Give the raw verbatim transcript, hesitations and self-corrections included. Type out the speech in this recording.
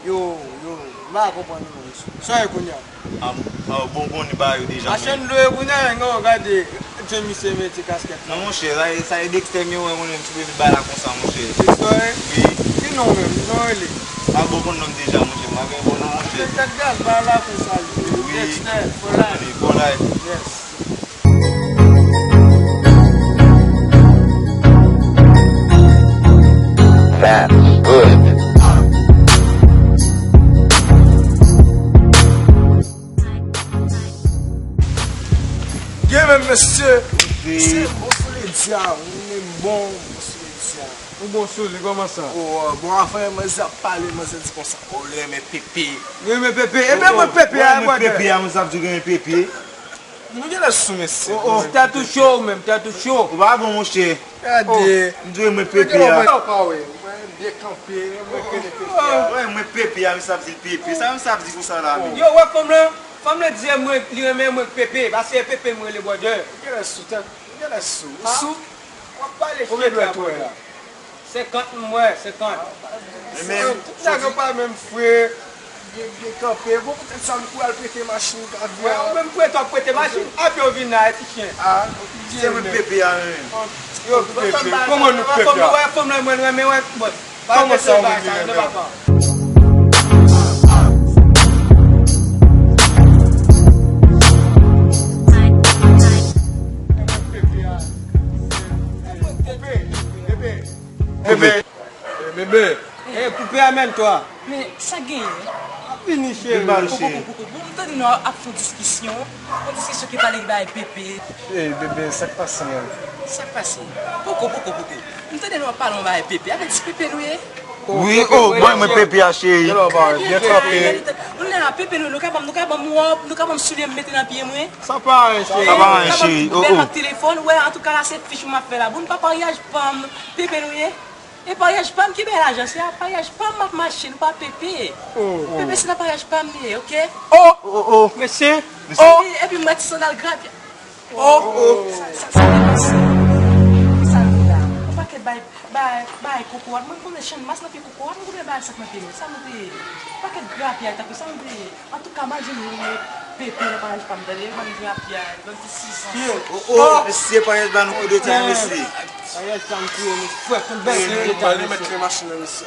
Yo, yo, m pa konprann nou menm. Sa e kounye a? Ah, ah, bon, bon, li ba yo deja. Machann dlo e kounye a, men gade, jan misye mete kaskèt la. Non, monchè, sa e, sa e Dexter, men wè, konnen m ti pe vin ba la konsa, monchè. Dexter, eh? Wi. Ki non menm? Ki non rele? M pa bon konn non deja, monchè. M pa gen bon non, monchè. Se tèt gaz, ba la konsa, li. Wi. Dexter, for life. Wi, for life. Yes. That's good. Gen menm mesye. Mesye, bon solidya, ou menm bon, bon solidya. Ou bon sou li, kòman sa? Oh, bon, afè, manzè ap pale, manzè di konsa, oh, li renmen pepe. Li renmen pepe? Ebyen, mwen pepe a, mwen brother. Pepe a, mwen sa ap di renmen pepe. Nou genlè sou mesye. Oh, oh, tèt ou cho ou menm, tèt ou cho. Ou pa bon, monchè. Gade. M di renmen pepe a. Ou pa wè, mwen byen kanpe, mwen renmen pepe a. Wè, mwen pepe a, misye ap di l pepe. Sa misye ap di konsa la, menm? Yo, wè fanm lan, fanm lan di mwen, li renmen mwen pepe, paske pepe mwen le brother. Ou genlè sou tèt, ou genlè sou. Ou sou? W ap pale chita, brother. Senkant m wè, senkant. Senkant, nèg yo pa menm fre, byen, byen kanpe. Bon, poutèt sa, m kou al prete machin, gad. Wè, ou menm prete, w ap prete machin, ap yo vin la, ti chen. Ah, se mwen pepe a, menm. Yo, pepe, kòman nou pepe a? Wè, fanm nan, mwen renmen, wè, bon. Kòman sa, ou menm li renmen? Bebe. Bebe. Eh, bebe. Eh, koupe a menm twa. Men, sa genyen? Vini, cheri. Vin ba nou, cheri. Poko, poko, poko. Bon, m tande nou ap fè yon diskisyon. Yon diskisyon ki pale ki bay pepe. Eh, bebe, sa k pase menm? Sa k pase? Poko, poko, poko. M tande nou ap pale yon bagay pepe. Avè di pepe nou ye? Wi, oh, mwen, mwen pepe a, cheri. Byen kanpe. Nou la, pepe nou, nou ka ban m, nou ka ban m wòb, nou ka ban m soulye m mete nan pye mwen. Sa pa anyen, cheri. Sa pa anyen, cheri. Oh, oh. Bèl ak telefòn, wè, antouka la se fich m ap fè la. Bon, pa paryaj pa m, pepe nou ye. E paryaj pa m ki bay lajan, se a paryaj pa m m ap mache, nou pa pepe. Oh. Pepe se nan paryaj pa m li ye, oke? Oh, oh, oh. Mesye. Oh. Epi, epi m wè ti sandal grapya. Oh, oh. Sa, sa, sa depanse. Sa nou la. Yon pakèt bay, bay, bay kokorat. Mwen konnen Channmas nan pye kokorat, mwen konnen bay sa k nan pye nou. Sa nou te ye? Yon pakèt grapya tankou sa nou te ye. Antouka, malgre nou renmen pepe nan paryaj pa m, tande, ban m grapya, ban m ti sizon. Oh, oh, mesye, paryaj pa nou kou de tan, mesye. Paryaj pa m tou, nou fè tout bèl kou de tan, mesye.